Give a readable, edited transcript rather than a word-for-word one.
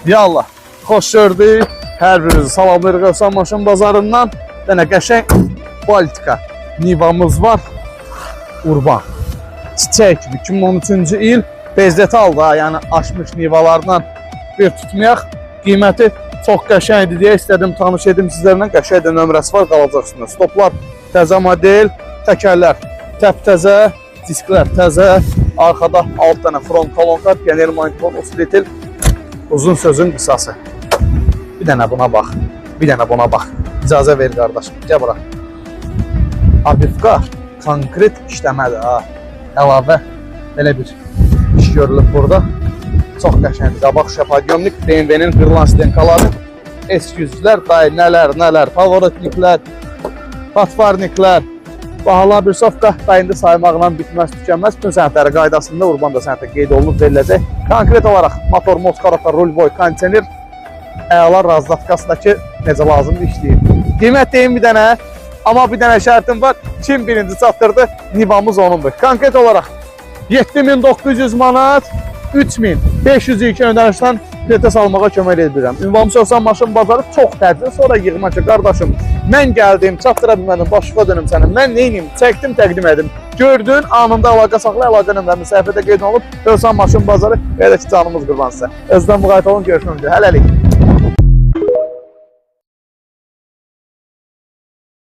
Ya Allah, xoş gördük. Hər birinizi salamlayırıq Övsan Maşın Bazarından. Dənə qəşəng Baltika Nivamız var. Urban. Çiçək kimi 2013-cü il bezdetaldır ha, yəni aşmış Nivalardan bir tutmayaq. Qiyməti çox qəşəngdir deyə istədim tanış edim sizlərlə. Qəşəng də nömrəsi var, qalacaqsınız. Stoplar təzə model, təkərlər təptəzə, disklər təzə, arxada 6 dənə front kolonka, pioner monitor, usilitel. Uzun sözün qısası. Bir dənə buna bax. Bir dənə buna bax. İcazə ver qardaşım. Gəl bura. Abifka konkret işləmədir ha. Əlavə belə bir iş görülüb burada. Çox qəşəngdir. Qabaq şüşə podyomnik, BMW-nin qırılan stenkaları, S100-lər, day nələr, nələr, favorитniklər, patvarniklər, bahalar bir sofka, da indi saymaqla bitməz, tükənməz. Bütün sənədləri qaydasında, urban da sənətə qeyd olunub veriləcək. Konkret olaraq motor, motor, rulboy, kondisioner əla razdatkasındakı necə lazımdır işləyir. Qiymət deyim bir dənə, amma bir dənə şərtim var. Kim birinci çatdırdı, Nivamız onundur. Konkret olaraq 7900 manat, 3500 ilkin ödənişdən kreditə salmağa kömək edirəm. Ünvanımız Övsan Maşın Bazarı çox təcil. Sonra yığma ki, qardaşım, mən gəldim, çatdıra bilmədim, başıma dönüm sənə. Mən neyniyim? Çəkdim, təqdim edim. Gördün, anında əlaqə saxla, əlaqə nömrəmiz səhifədə qeyd olunub. Övsan Maşın Bazarı, belə ki, canımız qurban sizə. Özdən müğayət olun, görüşmək üzrə. Hələlik.